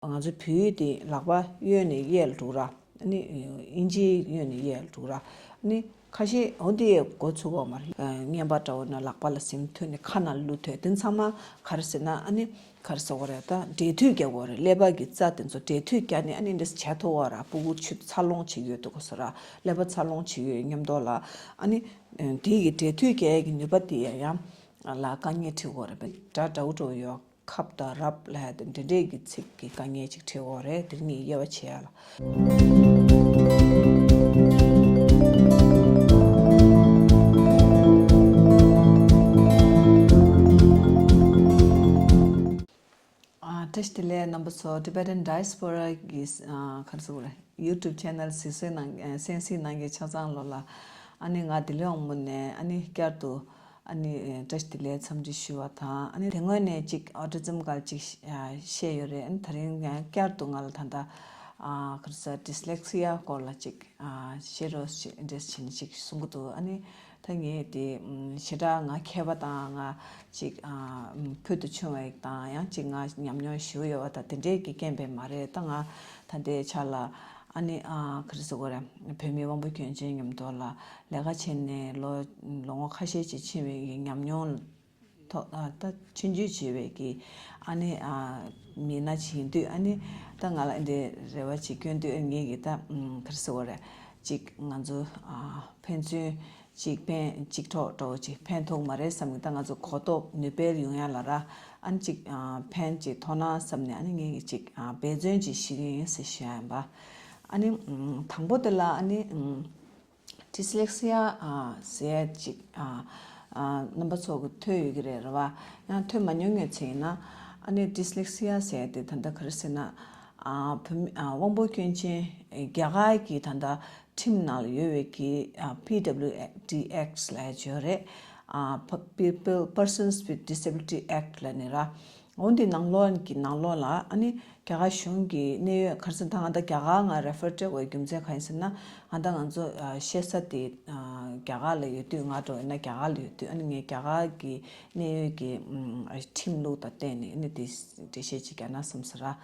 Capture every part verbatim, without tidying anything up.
ང་ཚོ་བོད་ཡིག་དེ་ལག་པ་གཡོན་ནས་གཡས་ལ་འགྲོ་ར། ཨ་ནི་ཨིན་ཇིའི་གཡོན་ནས་གཡས་ལ་འགྲོ་ར། ཨ་ནི་ཁ་ཤས་འོ་འདི་ཡས་འགོ་ཚུགས་པ་མ་རེད། ཨ་རྔན་པ་འདྲ་བོ་ན་ལག་པ་ལ་ཟིན་ཐོན་ནས་ཁ་ནང་བླུགས་ཐོན། དེ་ཚང་མ་ག་རེ་ཟེར་ན། ཨ་ནི་ག་རེ་ཟེར་དགོས་རེད། ད་འབྲས་དུད་རྒྱག་དགོས་རེད། ཀླད་པ་གི་རྩ་དེ་ཚོ་འབྲས་དུད་རྒྱག་ནས་ཨ་ནི་འདི་བྱས་ཐུབ་པ་ར། ཕྲུ་གུ་ཆུ་འཚར་ལོངས་བྱེད་ཡོད་འདུག་གོ་ཟེར་ར། ཀླད་པ་འཚར་ལོངས་བྱེད་ཡོད་མཉམ་དུ་ལ། ཨ་ནི་དེ་གི་འབྲས་དུད་རྒྱག་ཡས་ཀྱི་ནུས་པ་དེ་ཡང་ཡང་ལ་དཀའ་ངལ་འཕྲད་དགོས་རེད། སྒྲ་འདྲ་བོ་འདྲ་བོ་ཡོད། ཁབ་དང་རབ་ལ་དེ་འདྲ་འདྲའི་གི་ཚིག་གི་དཀའ་ངལ་ཅིག་འཕྲད་ཡོད་རེད། དེ་ངས་དབྱེ་བ་ཕྱེ་ཡ་ལ། ཨ། བཀྲ་ཤིས་བདེ་ལེགས་རྣམ་པ་ཚོ། Tibetan Diaspora གི་ཨ་ག་རེ་ཟེར་དགོས་རེད། YouTube channel གཟིགས་གཟིགས་གནང་། ཨ་གསན་གཟིགས་གནང་མཁན་ཆ་ཚང་ལོ་ལ། ཨ་ནི་ང་ལྡི་ལི་དབང་མོ་ནས་ཨ་ནི་བསྐྱར་དུ་ཨ་ནི་བཀྲ་ཤིས་བདེ་ལེགས་འཚམས་འདྲི་ཞུ་བ་དང་། ཨ་ནི་དེ་སྔོན་ནས་ཅིག་ཨོ་ཊི་ཛིམ་སྒང་ཅིག་ཨ་བཤད་ཡོད་རེད། ཨ་ནི་དེ་རིང་ཡང་བསྐྱར་དུ་ང་ལ་ད་ལྟ་ཨ་ག་རེ་ཟེར། ཌི་སི་ལེག་སི་ཡ་སྐོར་ལ་ཅིག་ཨ་བཤད་རོགས་བྱེད་འདྲ་བྱེད་ནས་ཅིག་གསུང་གི་འདུག་ཨ་ནི་ད་ངས་དེ་ཞེ་དྲག་ང་མཁས་པ་དང་ང་ཅིག་ཨ་ཕུལ་དུ་བྱུང་བ་དང་། ཡང་ཅིག་ང་ཉམས་མྱོང་ཞེ་པོ་ཡོད་པ་དང་དེ་འདྲའི་གི་རྐྱེན་པས་མ་རེད། ད་ང་ད་ལྟའི་ཆ་ལ་ཨ་ནི་ཨ་ག་རེ་ཟེར་དགོས་རེད། བོད་མི་དབང་པོ་སྐྱོན་ཅན་མཉམ་དུ་ལ་ལས་ཀ་བྱས་ནས་ལོ་ལོ་ངོ་ཁ་ཤས་ཅིག་ཕྱིན་པའི་གི་ཉམས་མྱོང་ཐོག་ཨ་ད་ཆུང་ཆུང་བྱས་པའི་གི་ཨ་ནི་ཨ་མི་སྣ་ཅིག་ཡིན་དུས། ཨ་ནི་ད་ང་ལ་འདི་རེ་བ་ཅིག་བསྐྱོན་དུས། ཨ་ངས་གི་ད་ཨམ་ག་རེ་ཟེར་དགོས་རེད། ཅིག་ང་ཚོ་ཨ་ཕན་ཚུན་ཅིག་ཕན་ཅིག་གྲོགས་འདྲ་བོ་ཅིག་ཕན་ཐོགས་མ་རེད་བསམ་གི། ད་ང་ཚོ་གོ་རྟོགས་ནུས་སྤེལ་ཡོང་ཡ་ལ་ར། ཨ་ནི་ཅིག་ཨ་ཕན་ཅིག་ཐོགས་ན་བསམ་ནས། ཨ་ནི་ངས་གི་ཅིག་ཨ་འབད་བརྩོན་ཅིག་ཞུ་གི་ཡིན་ཟེར་ཞུ་ཡ་ཡིན་པ། ཨ་ནི་ཨམ་དང་པོ་དེ་ལ་ཨ་ནི་ཨམ་ཌི་སི་ལེག་སི་ཡ་ཨ་ཟེར་ཅིག་ཨ་ཨ་རྣམ་པ་ཚོ་གི་ཐོས་ཡོད་ཀྱི་རེད་ར་བ། ཡང་ཐོས་མ་མྱོང་མཁན་ཚོ་ཡིན་ན། ཨ་ནི་ཌི་སི་ལེག་སི་ཡ་ཟེར་དེ་ད་ལྟ་ག་རེ་ཟེར་ན། ཨ་བོད་མི་ཨ་དབང་པོ་སྐྱོན་ཅན་རྒྱ་གར་གྱི་ད་ལྟ་ཁྲིམས་ནང་ལ་ཡོད་པའི་གི་ཨ་པི་ཌབ་ལིའུ་ཌི་ཨེཀཊ་ལབ་ཡ་ཅིག་ཡོད་རེད། ཨ་People, Persons with Disability Act ལབ་ནས་ར། འོ་འདི་ནང་ལོགས་ཀྱི་ནང་ལོགས་ལ་ཨ་ནི་རྒྱ་གར་གཞུང་གི་གནད་ཡོད་ག་རེ་ཟེར། ད་ང་ད་རྒྱ་གར་ང་རེ་ཕར་སྤྲད་དགོས་རྒྱུ་མཚན་གང་ཡིན་ཟེར་ན། ང་ད་ང་ཚོ་ཨ་བཤད་ས་དེ་ཨ་རྒྱ་གར་ལ་ཡོད་དུས། ང་འདྲ་བོ་ཡིན་ན་རྒྱ་གར་ལ་ཡོད་དུས། ཨ་ནི་ངས་རྒྱ་གར་གྱི་གནད་ཡོད་ཀྱི་ཨམ་ཁྲིམས་ལུགས་དང་བསྟུན་ནས་ཨ་ནི་དེ་འགྲེལ་བཤད་ཅིག་རྒྱག་ན་བསམ་ཟེར་ར།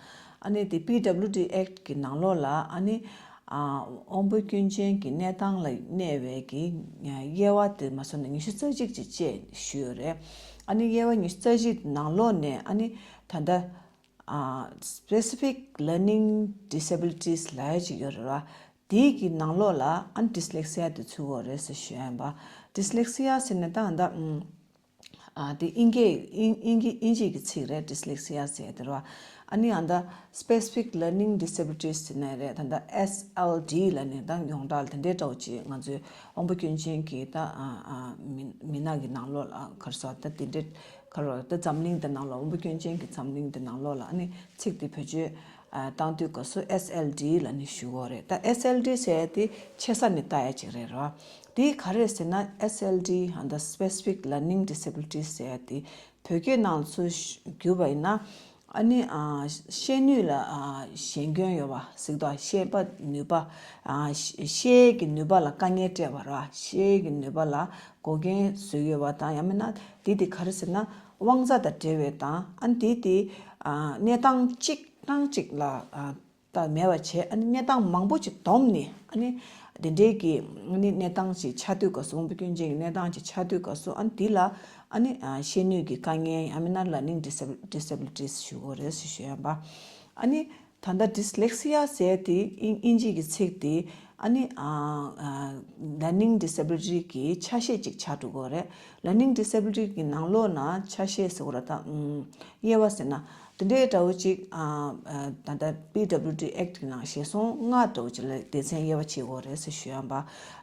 ཨ་ནི་དེ་པི་ཌབ་ལིའུ་ཌི་ཨེཀཊ་གི་ནང་ལོགས་ལ་ཨ་ནི་ཨ་དབང་པོ་སྐྱོན་ཅན་གྱི་གནས་སྟངས་ལ་གནས་པའི་གི་དབྱེ་བ་དེ་མ་སོང་ན་ཉི་ཤུ་རྩ་གཅིག་ཅིག་བཅས་ཞུས་ཡོད་རེད། ཨ་ནི་དབྱེ་བ་ཉི་ཤུ་རྩ་གཅིག་ནང་ལོགས་ནས་ཨ་ནི་ད་ལྟ་ཨ་Specific Learning Disabilities ལབ་ཡ་ཅིག་ཡོད་རེད་བ། དེའི་གི་ནང་ལོགས་ལ་ཨ་ནི་ཌི་སི་ལེག་སི་ཡ་དེ་ཚུད་ཡོད་རེད་ཟེར་ཞུ་ཡ་ཡིན་པ། ཌི་སི་ལེག་སི་ཡ་ཟེར་ནས་ད་ད་ཨ་དེ་དབྱིན་སྐད་དབྱིན་དབྱིན་སྐད་དབྱིན་ཇིའི་གི་ཚིག་རེད། ཌི་སི་ལེག་སི་ཡ་ཟེར་དེ་རེད་བ། ཨ་ནི་ཨ་ད་Specific Learning Disabilities ཟེར་ནས་རེད། ད་ད་ཨེས་ཨེལ་ཌི་ལབ་ནས་ད་ཡོངས་གྲགས་ལ་དེ་འདྲའི་འདྲ་བོ་ཅིག་ང་ཚོའི་དབང་པོ་སྐྱོན་ཅན་གྱི་ད་ཨ་ཨ་མི་མི་སྣ་གི་ནང་ལོགས་ལ་ག་རེ་ཟེར། ད་དེ་འདྲའི་ག་རེ་ད་འཛམ་གླིང་དེ་ནང་ལོགས། དབང་པོ་སྐྱོན་ཅན་གྱི་འཛམ་གླིང་དེ་ནང་ལོགས་ལ་ཨ་ནི་ཚིག་དེ་བེད་སྤྱོད་ཨ་བཏང་དུས་སྐབས་སུ་ཨེས་ཨེལ་ཌི་ལབ་ནས་ཞུ་གི་ཡོད་རེད། ད་ཨེས་ཨེལ་ཌི་ཟེར་ཡ་དེ་ཆེ་ས་ནས་ལྟ་ཡ་ཅིག་རེད་རོ། དེ་ག་རེ་ཟེར་ན། ཨེས་ཨེལ་ཌི་ཨ་ད་Specific Learning Disabilities ཟེར་ཡ་དེ་བོད་སྐད་ནང་ཚུར་བསྒྱུར་བ་ཡིན་ན། ཨ་ནི་ཨ་ཤེས་ནུས་ལ་ཨ་ཞན་སྐྱོན་ཡོད་པ་ཟེར་གི་འདུག་ཤེས་པ་ནུས་པ་ཨ་ཤེས་ཤེས་ཀྱི་ནུས་པ་ལ་དཀའ་ངལ་སྤྲད་པ་ར། ཤེས་ཀྱི་ནུས་པ་ལ་འགོག་རྐྱེན་བཟོས་ཡོད་པ་དང་། ཡང་མིན་ན་དེ་དེ་ག་རེ་ཟེར་ན། དབང་རྩ་དང་འབྲེལ་བའི་དང་། ཨ་ནི་དེ་དེ་ཨ་གནས་སྟངས་གཅིག་སྟངས་གཅིག་ལ་ཨ་ད་མེད་པ་བྱས། ཨ་ནི་གནས་སྟངས་མང་པོ་ཅིག་བསྡོམས་ནས། ཨ་ནི་དེ་འདྲའི་གི་ཨ་ནི་གནས་སྟངས་ཅིག་ཆགས་དུས་སྐབས་སུ། དབང་པོ་སྐྱོན་ཅན་གྱི་གནས་སྟངས་ཅིག་ཆགས་དུས་སྐབས་སུ། ཨ་ནི་དེ་ལ་ཨ་ནི་ཨ་ཤེས་ནུས་ཀྱི་དཀའ་ངལ། ཡང་མིན་ན་Learning Disab- Disabilities ཞུ་དགོས་རེད་ཟེར་ཞུ་ཡ་ཡིན་པ། ཨ་ནི་ད་ལྟ་ཌི་སི་ལེག་སི་ཡ་ཟེར་དེ་དབྱིན་དབྱིན་ཇི་གི་ཚིག་དེ་ཨ་ནི་ཨ་ཨ་Learning Disability གི་ཆ་ཤས་ཅིག་ཆགས་འགྲོ་གི་རེད། Learning Disability གི་ནང་ལོགས་ན་ཆ་ཤས་ཟེར་དགོས་རེད། ད་ཨམ་དབྱེ་བ་ཟེར་ན། དེ་འདྲའི་འདྲ་བོ་ཅིག་ཨ་ཨ་ད་ལྟ་པི་ཌབ་ལིའུ་ཌི་ཨེཀཊ་གི་ནང་ཞེ་སོང་ལྔ་འདྲ་བོ་ཅིག་ལ་སྡེ་ཚན་དབྱེ་བ་ཕྱེ་དགོས་རེད་ཟེར་ཞུ་ཡ་ཡིན་པ།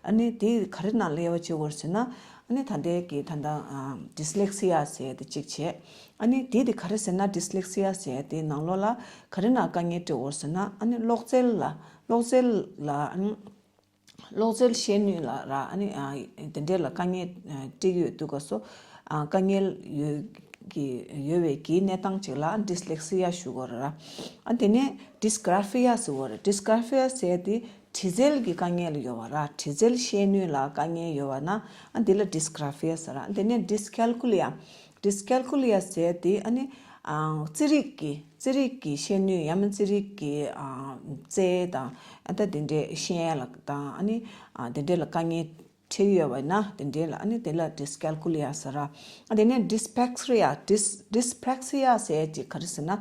ཨ་ནི་དེ་ག་རེ་ནང་ལ་དབྱེ་བ་ཕྱེ་དགོས་རེད་ཟེར་ན། ཨ་ནི་ད་ལྟའི་གི་ད་ལྟ་ཨ་ཌི་སི་ལེག་སི་ཡ་ཟེར་དེ་གཅིག་བྱས། ཨ་ནི་དེ་དེ་ག་རེ་ཟེར་ན། ཌི་སི་ལེག་སི་ཡ་ཟེར་དེ་ནང་ལོགས་ལ་ག་རེ་ནང་དཀའ་ངལ་འཕྲད་དགོས་རེད་ཟེར་ན། ཨ་ནི་གློག་རྩལ་ལ་གློག་རྩལ་ལ་ཨ་ནི། གློག་རྩལ་ཤེས་ནུས་ལ་ར། ཨ་ནི་ཨ་དེ་འདྲས་ལ་དཀའ་ངལ་ཨ་འཕྲད་ཀྱི་ཡོད་དུས་སྐབས་སུ། ཨ་དཀའ་ངལ་ཡོད་ཀྱི་ཡོད་པའི་གི་གནས་སྟངས་ཅིག་ལ་ཌི་སི་ལེག་སི་ཡ་ཞུ་དགོས་རེད་ར། ཨ་དེ་ནས་ཌིས་ཀ་ར་ཕི་ཡ་ཟེར་དགོས་རེད། ཌིས་ཀ་ར་ཕི་ཡ་ཟེར་དེ་དྲི་རྩལ་གྱི་དཀའ་ངལ་ཡོད་པ་ར། དྲི་རྩལ་ཤེས་ནུས་ལ་དཀའ་ངལ་ཡོད་པ་ན་ཨ་དེ་ལ་ཌིས་ཀ་ར་ཕི་ཡ་ཟེར་ར། ཨ་དེ་ནས་ཌིས་ཀལ་ཀུ་ལི་ཡ། ཌིས་ཀལ་ཀུ་ལི་ཡ་ཟེར་དེ་ཨ་ནི་ ཨ་རྩེད་རིགས་ཀྱི་རྩེད་རིགས་ཀྱི་ཤེས་ནུས་ཡང་མིན་རྩེད་རིགས་ཀྱི་ཨ་རྩལ་དང་ཨ་ད་དེ་འདྲའི་ཤེས་ཡ་ལ་དང་ཨ་ནི་ཨ་དེ་འདྲའི་ལ་དཀའ་ངལ་འཕྲད་ཀྱི་ཡོད་པ་ཡིན་ན་དེ་འདྲའི་ལ་ཨ་ནི་དེ་ལ་dyscalculia ཟེར་ར། ཨ་དེ་ནས་dyspepsia dys- dyspepsia ཟེར་ཅིག་ག་རེ་ཟེར་ན་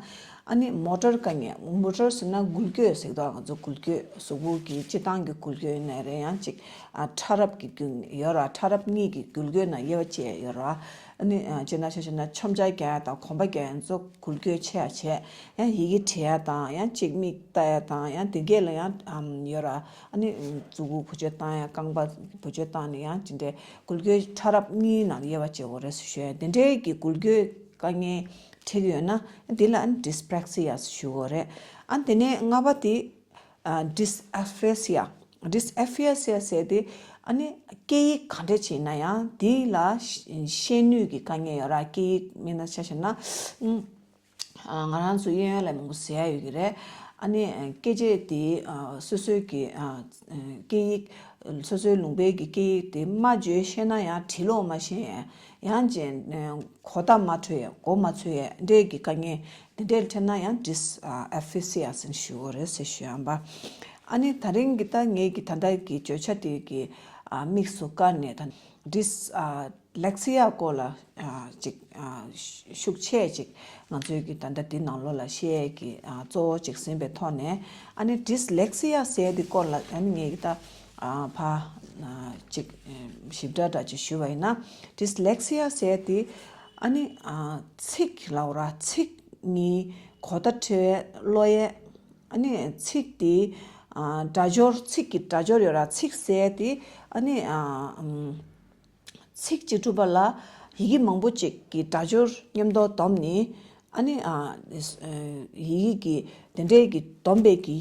ཨ་ནི་མོ་ཊར་དཀའ་ངལ་མོ་ཊར་ཟེར་ན་འགུལ་སྐྱོད་ཟེར་དོ། ང་ཚོ་འགུལ་སྐྱོད་གཟུགས་པོ་གི་སྤྱི་བཏང་གི་འགུལ་སྐྱོད་ཡིན་ན་རེད། ཡང་ཅིག་ཨ་ཕྲ་རབ་ཀྱི་འགུལ་ཡོད་ར། ཕྲ་རབ་གཉིས་ཀྱི་འགུལ་སྐྱོད་ན་དབྱེ་བ་ཕྱེ་ཡོད་ར། ཨ་ནི་ཨ་སྤྱིར་ན་ཆ་བཞག་ན་མཆོང་རྒྱག་རྒྱག་ཡ་དང་གོམ་པ་རྒྱག་ཡ་ཚོ་འགུལ་སྐྱོད་ཆེ་ཡ་བྱས། ཡང་ཡི་གེ་འབྲི་ཡ་དང་ཡང་གཅིག་མིག་ལྟ་ཡ་དང་ཡང་དེ་གས་ལ་ཡང་ཨམ་ཡོད་ར། ཨ་ནི་མཛུ་གུ་བེད་སྤྱོད་བཏང་ཡ་རྐང་པ་བེད་སྤྱོད་བཏང་ནས་ཡང་ཅི་འདྲའི་འགུལ་སྐྱོད་ཕྲ་རབ་གཉིས་ནང་དབྱེ་བ་ཕྱེ་དགོས་རེད་ཟེར་ཞུ་ཡ། དེ་འདྲའི་གི་འགུལ་སྐྱོད་དཀའ་ངལ་འཕྲད་ཀྱི་ཡོད་ན་འདི་ལ་ཨ་ནི་dyspepsia ཟེར་ཞུ་དགོས་རེད། ཨ་དེ་ནས་ལྔ་པ་དེ་ཨ་dysphasia dysphasia ཟེར་དེ་ཨ་ནི་སྐད་ཡིག་ག་འདྲ་བྱས་ན་ཡང་དེ་ལ་ཤེས་ནུས་ཀྱི་དཀའ་ངལ་ཡོད་ར། སྐད་ཡིག་མིན་ན་ཆ་བཞག་ན་ཨུམ། ང་རང་ཚོ་གཡས་གཡོན་ལ་མང་པོ་ཟེར་ཡ་ཡོད་ཀྱི་རེད། ཨ་ནི་སྐད་ཆ་དེ་སོ་སོའི་གི་སྐད་ཡིག་སོ་སོའི་ལུང་པའི་གི་སྐད་ཡིག་དེ་མ་བརྗོད་ཤེས་ན་ཡང་འབྲི་ཀློག་མ་ཤེས་ཡ། ཡང་ཅིག་གོ་བརྡ་མ་འཕྲོད་ཡ། གོ་མ་ཚོད་ཡ་འདྲའི་གི་དཀའ་ངལ་དེ་འདྲའི་འཕྲད་ན་ཡང་dysphasia ཟེར་ཞུ་དགོས་རེད་ཟེར་ཞུ་ཡ་ཡིན་པ། ཨ་ནི་ད་རིང་གི་ད་ངེད་ཀྱི་ད་ལྟ་གི་བརྗོད་བྱ་དེ་གི་དམིགས་སུ་བཀར་ནས་ད་dys- ལེག་སི་ཡ་སྐོར་ལ་ཨ་ཅིག་ཨ་ཤུགས་ཆེ་ཅིག་ང་ཚོའི་གི་ད་ལྟ་འདི་ནང་ལོགས་ལ་བཤད་ཡས་ཀྱི་ཨ་གཙོ་བོ་ཅིག་ཟིན་པའི་ཐོག་ནས། ཨ་ནི་ཌིས་ལེག་སི་ཡ་ཟེར་ཡས་འདི་སྐོར་ལ་ཨ་ནི་ངས་གི་ད་ཨ་ཕ་ཨ་ཅིག་ཞིབ་ཕྲ་འདྲ་ཅིག་ཞུས་པ་ཡིན་ན། ཌིས་ལེག་སི་ཡ་ཟེར་ཡས་འདི་ཨ་ནི་ཨ་ཚིག་ལབ་ར། ཚིག་གཉིས་གོ་བརྡ་འཕྲོད་ཡས་ཀློག་ཡས། ཨ་ནི་ཚིག་འདི་ཨ་སྒྲ་སྦྱོར། ཚིག་གི་སྒྲ་སྦྱོར་ཡོད་ར། ཚིག་ཟེར་ཡས་འདི་ཨ་ནི་ཨ་ཨམ། ཚིག་གཅིག་གྲུབ་པ་ལ་ཡི་གེ་མང་པོ་ཅིག་གི་སྒྲ་སྦྱོར་མཉམ་དུ་བསྡོམས་ནས། ཨ་ནི་ཨ་ཡི་གེ་གི་དེ་འདྲའི་གི་བསྡོམས་པའི་གི་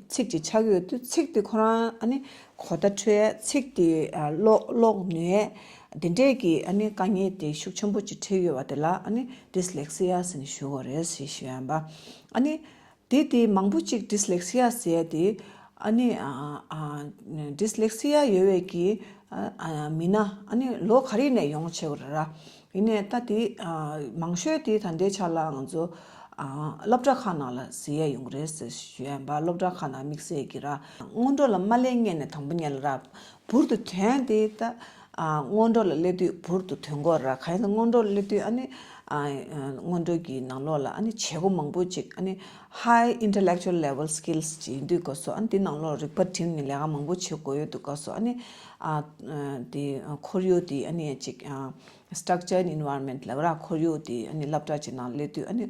ཚིག་ཅིག་ཆགས་ཀྱི་ཡོད་དུས། ཚིག་དེ་ཁོ་རང་ཨ་ནི་གོ་བརྡ་འཕྲོད་ཡས། ཚིག་དེ་ཨ་ཀློག་ཀློག་ནུས་ཡས་དེ་འདྲའི་གི་ཨ་ནི་དཀའ་ངལ་དེ་ཤུགས་ཆེན་པོ་ཅིག་འཕྲད་ཡོད་པ་དེ་ལ་ཨ་ནི་ཌིས་ལེག་སི་ཡ་ཟེར་ནས་ཞུ་དགོས་རེད་ཞེས་ཞུ་ཡ་ཡིན་པ། ཨ་ནི། དེ་དེ་མང་པོ་ཅིག་ཌིས་ལེག་སི་ཡ་ཟེར་དེ་ཨ་ནི་ཨ་ཨ་ཌིས་ལེག་སི་ཡ་ཡོད་པའི་གི་ཨ་ཨ་མི་སྣ་ཨ་ནི་ལོ་ག་རེ་ནས་ཡོང་བྱེད་དགོས་རེད་ར། ཡིན་ནའི་ད་དེ་ཨ་མང་ཤོས་དེ་ད་ལྟའི་ཆ་ལ་ང་ཚོ་ཨ་སློབ་གྲྭ་ཁག་ནང་ལ་ཟེར་ཡ་ཡོང་གི་རེད་ཟེར་ཞུ་ཡ་ཡིན་པ། སློབ་གྲྭ་ཁག་ནང་དམིགས་བསལ་གྱི་ར། སྔོན་འགྲོ་ལ་མ་སླེབས་སྔོན་ནས་དང་པོ་ཉིད་ལ་ར། འབུར་དུ་ཐོན་དེ་ད་ཨ་སྔོན་འགྲོ་ལ་སླེབས་དུས་འབུར་དུ་ཐོན་དགོས་ར། གང་ཡིན་ཟེར་སྔོན་འགྲོ་ལ་སླེབས་དུས་ཨ་ནི་ཨ་ཨ་སྔོན་འགྲོ་གི་ནང་ལོགས་ལ་ཨ་ནི་བྱེད་སྒོ་མང་པོ་ཅིག་ཨ་ནི་high intellectual level skills ཅིག་ཡིན་དུས་སྐབས་སུ། ཨ་ནི་དེ་ནང་ལོགས་རིག་པ་བསྒྲིམས་ནས་ལས་ཀ་མང་པོ་བྱེད་དགོས་ཡོད་དུས་སྐབས་སུ། ཨ་ནི་ཨ་ཨ་དེ་ཁོར་ཡུག་དེ་ཨ་ནི་ཅིག་ཨ་structured environment ལབ་ར། ཁོར་ཡུག་དེ་ཨ་ནི་སློབ་གྲྭ་ཅིག་ནང་སླེབས་དུས་ཨ་ནི་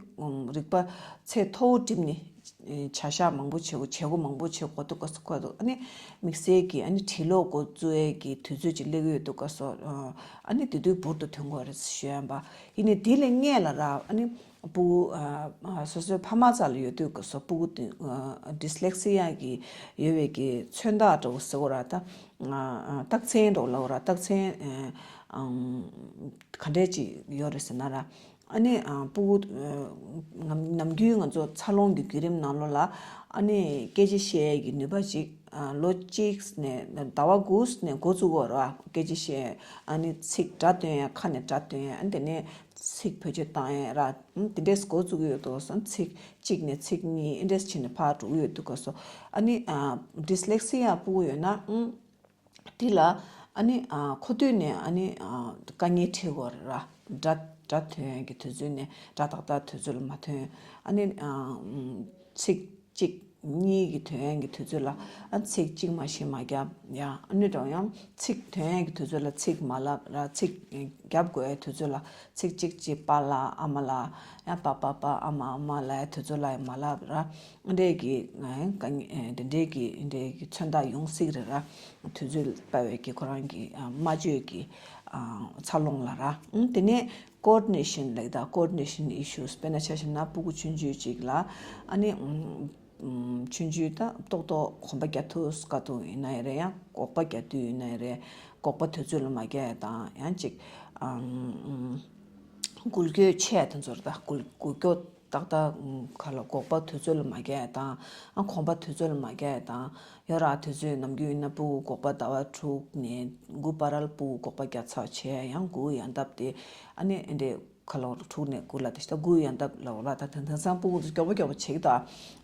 རིག་པ་ཚད་མཐོ་བོ་བསྒྲིམས་ནས། བྱ་གཞག་མང་པོ་བྱེད་དགོས། བྱེད་སྒོ་མང་པོ་བྱེད་དགོས་འདུག་ག་སོ། ཁོ་ཐུག་ཨ་ནི་དམིགས་བསལ་གྱི་ཨ་ནི་བྲིས་ཀློག་འགོ་བཙུགས་ཡས་ཀྱི་དུས་ཚོད་ཅིག་སླེབས་ཀྱི་ཡོད་འདུག་ག་སོ། ཨ་ནི་དེ་དུས་འབུར་དུ་ཐོན་དགོས་རེད་ཞུ་ཡ་ཡིན་པ། ཡིན་ནའི་དེ་ལས་སྔོན་ལ་ར་ཨ་ནི་སྤུ་གུ་སོ་སོའི་ཕ་མ་རྩ་ལ་ཡོད་དུས་ག་སོ། སྤུ་གུ་དེ་ཌིས་ལེག་སི་ཡ་གི་ཡོད་པའི་གི་མཚོན་རྟགས་འདྲ་བོ་ཟེར་དགོས་ར། ད་རྟགས་མཚན་འདྲ་བོ་ལབ་དགོས་ར། རྟགས་མཚན་ག་འདྲས་ཅིག་ཡོད་རེད་ཟེར་ན་ར། ཨ་ནི་ཨ་སྤུ་གུ་ཨ་ནམ་ནམ་རྒྱུན་ང་ཚོ་འཚར་ལོངས་ཀྱི་བརྒྱུད་རིམ་ནང་ལོགས་ལ་ཨ་ནི་སྐད་ཆ་བཤད་ཡས་ཀྱི་ནུས་པ་ཅིག་ཨ་ལོ་གཅིག་ནས་ཟླ་བ་དགུ་ནས་འགོ་བཙུགས་དགོས་རེད་བ། སྐད་ཆ་བཤད་ཨ་ནི་ཚིག་སྒྲ་འདོན་ཡས། ཁ་ནས་སྒྲ་འདོན་ཡས། ཨ་ནི་དེ་ནས་ཚིག་བེད་སྤྱོད་བཏང་ཡས་ར། ཨ་དེ་འདྲས་འགོ་བཙུགས་ཀྱི་ཡོད་འདུག་ག་སོ། ཚིག་གཅིག་ནས་ཚིག་གཉིས་ཨེ་འདྲས་བྱས་ནས་ཕར་འགྲོ་གི་ཡོད་འདུག་ག་སོ། ཨ་ནི་ཨ་ཌིས་ལེག་སི་ཡ་སྤུ་གུ་ཡོད་ན་ཨ། དེ་ལ་ཨ་ནི་ཨ་ཁོ་ཐུག་ནས་ཨ་ནི་ཨ་དཀའ་ངལ་འཕྲད་ཀྱི་ཡོད་རེད་ར། སྒྲ་སྒྲ་ཐོན་ཡས་ཀྱི་དུས་ཚོད་ནས་སྒྲ་ཏག་ཏག་དུས་ཚོད་ལ་མ་ཐོན། ཨ་ནི་ཨ་ཚིག་གཅིག་གཉིས་ཀྱི་ཐོན་ཡས་ཀྱི་དུས་ཚོད་ལ་ཨ་ཚིག་གཅིག་མ་གཞི་མ་བརྒྱབ་ཡ། ཨ་ནི་འགྲོ་ཡང་ཚིག་ཐོན་ཡས་ཀྱི་དུས་ཚོད་ལ་ཚིག་མ་ལབ་ར། ཚིག་བརྒྱབ་དགོས་ཡས་དུས་ཚོད་ལ་ཚིག་གཅིག་གཅིག་པཱ་ལགས་ཨ་མ་ལགས། ཡང་པཱ་པཱ་པཱ་ཨ་མ་ཨ་མ་ལབ་ཡས་དུས་ཚོད་ལ་ཡང་མ་ལབ་ར། འདྲའི་གི་ཨ་དཀའ་ངལ་ཨ་དེ་འདྲའི་གི་འདྲའི་གི་མཚོན་རྟགས་ཡོང་སྲིད་རེད་ར། དུས་ཚོད་སྤེལ་བའི་གི་ཁོ་རང་གི་ཨ་སྨྲ་བརྗོད་ཀྱི་ཨ་འཚར་ལོངས་ལ་ར། ཨ་དེ་ནས་ཀོ་ཨོར་ཌི་ནེ་ཤན་ལབ་ད། ཀོ་ཨོར་ཌི་ནེ་ཤན་ཨི་ཤུས། དཔེར་ན་ཆ་བཞག་ན་སྤུ་གུ་ཆུང་ཆུང་ཅིག་ལ་ཨ་ནི་ཨ་ཆུང་ཆུང་ད་ཏོག་ཏོག་གོམ་པ་རྒྱག་ཐུབ་དཀའ་ཐུབ་ཡིན་ན་ཡང་རེད། ཡང་སྒོག་པ་རྒྱག་དུས་ཡིན་ན་ཡང་རེད། སྒོག་པ་དུས་ཚོད་ལ་མ་རྒྱག་ཡ་དང་། ཡང་ཅིག་ཨ་འགུལ་སྐྱོད་ཆེ་དེ་ཚོར་ད་འགུལ་འགུལ་སྐྱོད་ཏག་ཏག་ཁ་ལ་སྒོག་པ་དུས་ཚོད་ལ་མ་རྒྱག་ཡ་དང་། ཨ་གོམ་པ་དུས་ཚོད་ལ་མ་རྒྱག་ཡ་དང་། ཡོད་ར། དུས་ཚོད་ནམ་རྒྱུན་ཡིན་ན་སྤུ་གུ་སྒོག་པ་ཟླ་བ་དྲུག་ནས་དགུ་བར་ལ་སྤུ་གུ་སྒོག་པ་རྒྱག་ཚར་བྱས། ཡང་དགུ་ཡན་འདབ་དེ་ཨ་ནི་འདི་ ཁ་ལོ་དྲུག་ནས་དགུ་ལ་དེ་ཤ་དགུ་ཡང་འདབ་ལ་འོ་ལ་ད་དེང་དེང་སང་སྤུ་གུ་ཚོ་མགྱོགས་པོ་མགྱོགས་པོ་བྱེད་ཀྱི་འདུག་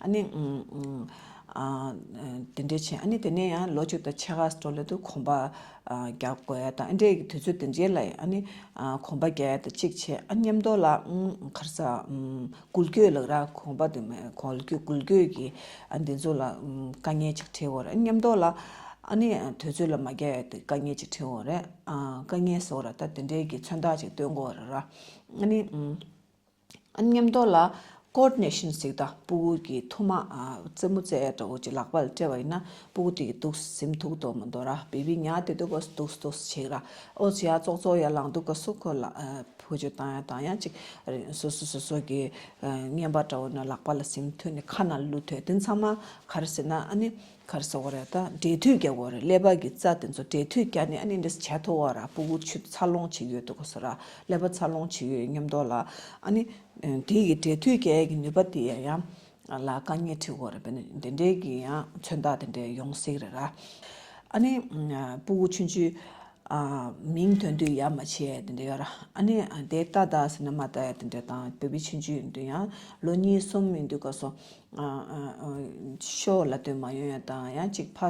ཨ་ནི་ཨ་དེ་འདྲས་བྱས། ཨ་ནི་དེ་ནས་ཡང་ལོ་གཅིག་དང་ཕྱེད་ཀ་འགྲོ་སླེབས་དུས་གོམ་པ་རྒྱག་དགོས་ཡ་དང་ཨ་འདྲས་ཀྱི་དུས་ཚོད་དེ་འདྲས་ལ་ཨ་ནི་གོམ་པ་རྒྱག་ཡ་དང་གཅིག་བྱས། ཨ་མཉམ་དུ་ལ་ག་རེ་ཟ། འགུལ་སྐྱོད་ལབ་ར། གོམ་པ་དེ་མེད་འགུལ་སྐྱོད་འགུལ་སྐྱོད་ཀྱི་ཨ་འདི་ཚོ་ལ་དཀའ་ངལ་ཅིག་འཕྲད་ཡོད་རེད། མཉམ་དུ་ལ་ཨ་ནི་དུས་ཚོད་ལ་མ་རྒྱག་ཡ་དེ་དཀའ་ངལ་ཅིག་འཕྲད་ཡོད་རེད། དཀའ་ངལ་ཟེར་བ་ར་ད་དེ་འདྲས་ཀྱི་མཚོན་རྟགས་ཅིག་སྟོན་དགོས་རེད་ར། ཨ་ནི་ཨ་མཉམ་དུ་ལ་ཀོ་ཨོར་ཌི་ནེ་ཤན་ཟེར་ད་སྤུ་གུ་གི་ཐུག་མ་རྩེད་མོ་རྩེ་ཡ་འདྲ་བོ་ཅིག་ལག་པ་ལ་སྤྲད་པ་ཡིན་ན་སྤུ་གུ་དེ་གི་འདུག་ཟིན་ཐུབ་འདུག་མི་འདུག་ར། བེ་བི་ཉལ་བསྡད་དུས་སྐབས་སུ་འདུག་འདུག་བྱེད་ར། ཨོ་ཅི་ཡ་ཙོག་ཙོག་ཡར་ལངས་དུས་སྐབས་སུ་ཁོ་ལ་བུ་ཆུ་བཏང་ཡ་དང་ཡང་ཅིག་སོ་སོ་སོ་སོ་གི་རྔན་པ་འདྲ་བོ་ནང་ལག་པ་ལ་ཟིན་ཐུབ་ནས་ཁ་ནང་བླུགས་ཐུབ། དེ་ཚང་མ་ག་རེ་ཟེར་ན་ཨ་ནི་ག་རེ་ཟེར་དགོས་རེད། ད་འབྲས་དུས་རྒྱག་དགོས་རེད། ཀླད་པ་གི་རྩ་དེ་ཚོ་འབྲས་དུས་རྒྱག་ནས་ཨ་ནི་འདྲས་བྱ་ཐུབ་པ་ར། སྤུ་གུ་ཆུ་འཚར་ལོངས་བྱེད་ཡོད་དུས་སྐབས་སུ་ར། ཀླད་པ་འཚར་ལོངས་བྱེད་ཡོད་མཉམ་དུ་ལ་ཨ་ནི་དེ་གི་འབྲས་དུས་རྒྱག་ཡ་གི་ནུས་པ་དེ་ཡང་ཡང་ལ་དཀའ་ངལ་འཕྲད་དགོས་རེད། དཔེར་ན་དེ་འདྲའི་གི་ཡང་མཚོན་རྟགས་དེ་འདྲའི་ཡོང་སྲིད་རེད་ར། ཨ་ནི་སྤུ་གུ་ཆུང་ཆུང་མིང་ཐོན་དུས་ཡ་མ་བྱེད་ཡ་དེ་འདྲ་ཡོད་ར། ཨ་ནི་དེ་ལྟ་ད་ཟེར་ན་མ་ལྟ་ཡ་དེ་འདྲ་དང་བེ་བི་ཆུང་ཆུང་ཡིན་དུས་ཡང་ལོ་གཉིས་གསུམ་ཡིན་དུས་སྐབས་སུ་ཤོ་ལབ་དུས་མ་ཡོང་ཡ་དང་ཡང་ཅིག་ཕ་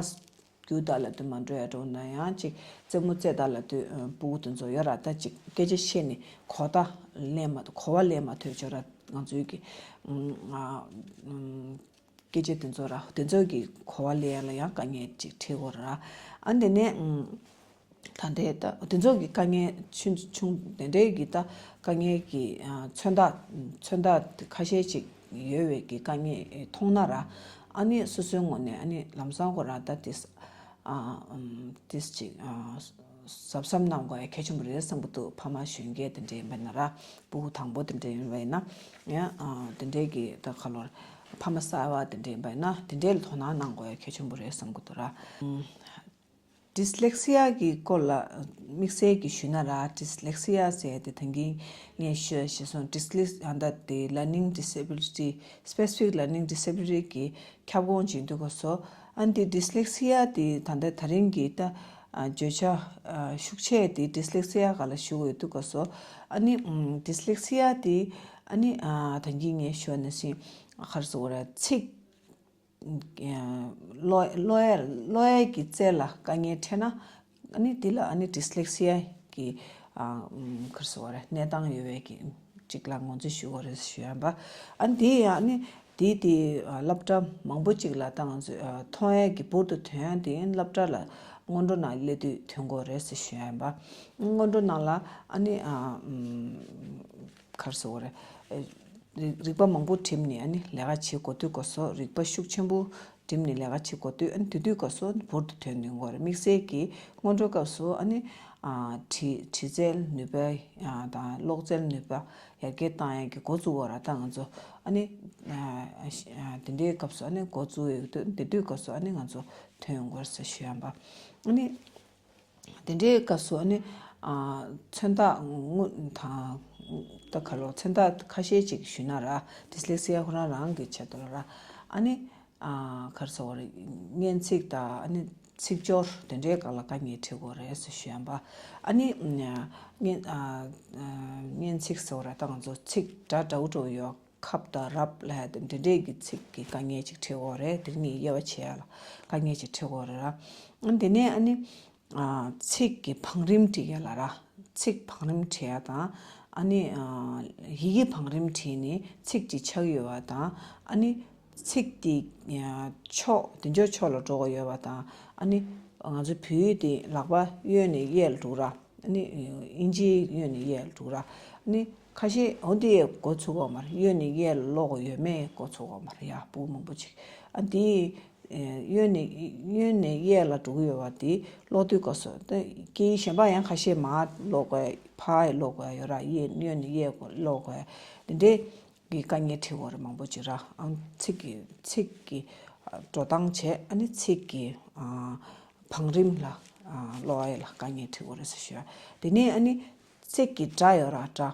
རྒྱུག་ད་ལབ་དུས་མ་འགྲོ་ཡ་འགྲོ་ན་ཡང་ཅིག་རྩེད་མོ་རྩེ་ད་ལབ་དུས་སྤུ་གུ་དེ་ཚོ་ཡོད་ར། ད་ཅིག་སྐད་ཆ་བཤད་ནས་གོ་བརྡ་ལེན་མ་གོ་བ་ལེན་མ་ཐུབ་ཅོག་ར། ང་ཚོའི་གི་སྐད་ཆ་དེ་ཚོ་ར་དེ་ཚོ་གི་གོ་བ་ལེན་ཡ་ལ་ཡང་དཀའ་ངལ་ཅིག་འཕྲད་ཀྱི་ཡོད་ར། ཨ་དེ་ནས་ད་ལྟའི་ད་དེ་ཚོ་གི་དཀའ་ངལ་ཆུང་ཆུང་དེ་འདྲའི་གི་ད་དཀའ་ངལ་གི་མཚོན་རྟགས་མཚོན་རྟགས་ཁ་ཤས་ཅིག་ཡོད་པའི་གི་དཀའ་ངལ་མཐོང་ན་ར། ཨ་ནི་སོ་སོའི་ངོས་ནས་ཨ་ནི་ལམ་སང་ཁོ་རང་ད་ཏིས་ཏིས་ཅིག་གཟབ་གཟབ་གནང་དགོས་ཡ་གལ་ཆེན་པོ་རེད་བསམ་གྱི་འདུག་ཕ་མ་གཞོན་སྐྱེས་དེ་འདྲའི་ཡིན་པ་ན་ར། སྤུ་གུ་དང་པོ་དེ་འདྲ་ཡིན་པ་ཡིན་ན་ཡང་དེ་འདྲའི་གི་ད་ཁ་ལོར་ཕ་མ་གསར་པ་དེ་འདྲ་ཡིན་པ་ཡིན་ན་དེ་འདྲའི་ལ་དོ་སྣང་གནང་དགོས་ཡ་གལ་ཆེན་པོ་རེད་བསམ་གྱི་འདུག་ར། ཌི་སི་ལེག་སི་ཡ་གི་སྐོར་ལ་དམིགས་བསལ་གྱི་ཞུས་ན་ར། ཌི་སི་ལེག་སི་ཡ་ཟེར་དེ་ད་གིན་ངས་ཞུས་ཞུས་སོང་། ཌི་སི་ལེག་ཡང་ད་དེ་learning disability, specific learning disability གི་ཁྱབ་ཁོངས་ཅིག་འདུག་ག་སོ། ཨ་ནི་ཌི་སི་ལེག་སི་ཡ་དེ་ད་ལྟ་ད་རིང་གི་ད་བརྗོད་བྱ་ཤུགས་ཆེ་དེ་ཌི་སི་ལེག་སི་ཡ་ག་ལ་ཞུ་དགོས་འདུག་ག་སོ། ཨ་ནི་ཌི་སི་ལེག་སི་ཡ་དེ་ཨ་ནི་ད་གིན་ངས་ཞུས་ནང་བཞིན་ག་རེ་ཟེར་དགོས་རེད། ཚིག་ཀློག་ཀློག་ཡས་ཀློག་ཡས་ཀྱི་རྩལ་ལ་དཀའ་ངལ་འཕྲད་ན་ཨ་ནི་དེ་ལ་ཨ་ནི་ཌི་སི་ལེག་སི་ཡ་གི་ག་རེ་ཟེར་དགོས་རེད། གནས་སྟངས་ཡོད་པའི་གི་ཅིག་ལ་ངོས་འཛིན་ཞུ་དགོས་རེད་ཞུ་ཡ་ཡིན་པ། ཨ་ནི་དེ་ཡང་ཨ་ནི་དེ་དེ་སློབ་གྲྭ་མང་པོ་ཅིག་ལ་ད་ང་ཚོས་མཐོང་ཡས་ཀྱི་འབུར་དུ་ཐོན་ཡ་དེ་སློབ་གྲྭ་ལ་སྔོན་འགྲོ་ནང་སླེབས་དུས་ཐོན་དགོས་རེད་ཟེར་ཞུ་ཡ་ཡིན་པ། སྔོན་འགྲོ་ནང་ལ་ཨ་ནི་ག་རེ་ཟེར་དགོས་རེད། རིག་རིག་པ་མང་པོ་བསྒྲིམས་ནས་ཨ་ནི་ལས་ཀ་བྱེད་དགོས་དུས་སྐབས་སུ་རིག་པ་ཤུགས་ཆེན་པོ་བསྒྲིམས་ནས་ལས་ཀ་བྱེད་དགོས་དུས་ཨ་ནི་དེ་དུས་སྐབས་སུ་འབུར་དུ་ཐོན་ནས་དགོས་རེད། དམིགས་བསལ་གྱིས་སྔོན་འགྲོའི་སྐབས་སུ་ཨ་ནི་ཨ་འབྲི་འབྲི་རྩལ་ནུས་པ་ཨ་དང་ཀློག་རྩལ་ནུས་པ་ཡར་རྒྱས་བཏང་ཡག་གི་འགོ་བཙུགས་པ་ར། ད་ང་ཚོ་ཨ་ནི་ཨ་དེ་འདྲའི་སྐབས་སུ་ཨ་ནི་འགོ་བཙུགས་ཡོད་དུས་དེ་དུས་སྐབས་སུ་ཨ་ནི་ང་ཚོ་ཐོན་ཡོང་དགོས་རེད་ཟེར་ཞུ་ཡ་ཡིན་པ། ཨ་ནི། དེ་འདྲའི་སྐབས་སུ་ཨ་ནི་ཨ་མཚོན་རྟགས་དངོས་དང་ད་ག་ལོ་མཚོན་རྟགས་ཁ་ཤས་ཅིག་ཞུས་ན་ར། ཌི་སི་ལེག་སི་ཡ་ཁོ་རང་རང་གི་ཆེད་དུ་ལ་ར། ཨ་ནི་ཨ་ག་རེ་ཟེར་དགོས་རེད། སྙན་ཚིག་དང་ཨ་ནི་ཚིག་སྦྱོར་དེ་འདྲའི་སྒང་ལ་དཀའ་ངལ་འཕྲད་ཀྱི་ཡོད་རེད་ཟེར་ཞུ་ཡ་ཡིན་པ། ཨ་ནི་སྙན་ཨ་སྙན་ཚིག་ཟེར་བ་ར་ད་ང་ཚོ་ཚིག་སྒྲ་འདྲ་བོ་འདྲ་བོ་ཡོད། ཁབ་དང་རབ་ལབ་ཡ་དེ་འདི་འདྲས་ཀྱི་ཚིག་གི་དཀའ་ངལ་ཅིག་འཕྲད་ཀྱི་ཡོད་རེད། དེ་གཉིས་དབྱེ་བ་ཕྱེ་ཡ་ལ་དཀའ་ངལ་ཅིག་འཕྲད་ཀྱི་ཡོད་རེད་ར། ཨ་དེ་ནས་ཨ་ནི་ཨ་ཚིག་གི་བང་རིམ་འབྲི་ཡ་ལ་ར། ཚིག་བང་རིམ་འབྲི་ཡ་དང་ཨ་ནི་ཨ་ཡི་གེ་བང་རིམ་བྲིས་ནས་ཚིག་ཅིག་ཆགས་ཡོད་པ་དང་ཨ་ནི་ཚིག་དེ་ཨ་ཕྱོགས་དལ་འབྱོར་ཕྱོགས་ལ་འགྲོ་གི་ཡོད་པ་དང་ཨ་ནི་ང་ཚོ་བོད་ཡིག་དེ་ལག་པ་གཡོན་ནས་གཡས་ལ་འགྲོ་ར། ཨ་ནི་ཨིན་ཇིའི་གཡོན་ནས་གཡས་ལ་འགྲོ་ར། ཨ་ནི་ཁ་ཤས་འོ་འདི་ཡས་འགོ་ཚུགས་ཀྱི་ཡོད་མ་རེད། གཡོན་ནས་གཡས་ལ་ཀློག་གི་ཡོད་མེད་འགོ་ཚུགས་ཀྱི་ཡོད་མ་རེད་ཡ། སྤུ་གུ་མང་པོ་ཅིག་ཨ་འདི་གཡོན་ནས་གཡོན་ནས་གཡས་ལ་འགྲོ་གི་ཡོད་པ་འདི་ཀློག་དུས་སྐབས་སུ་ད་སྐད་ཡིག་གཞན་པ་ཡང་ཁ་ཤས་མར་ཀློག་དགོས་ཕར་ཡང་ཀློག་དགོས་ཡོད་ར། གཡས་གཡོན་ནས་གཡས་ཀློག་དགོས་འདི་འདྲའི་གི་དཀའ་ངལ་འཕྲད་ཀྱི་ཡོད་རེད་མང་པོ་ཅིག་ར། ཨ་ཚིག་གི་ཚིག་གི་འགྲོ་སྟངས་བྱས་ཨ་ནི་ཚིག་གི་བང་རིམ་ལ་ཀློག་ཡ་ལ་དཀའ་ངལ་འཕྲད་ཀྱི་ཡོད་རེད་ཟེར་ཞུ་ཡ། དེ་ནས་ཨ་ནི་ཚིག་གི་སྒྲ་ཡོད་ར་སྒྲ།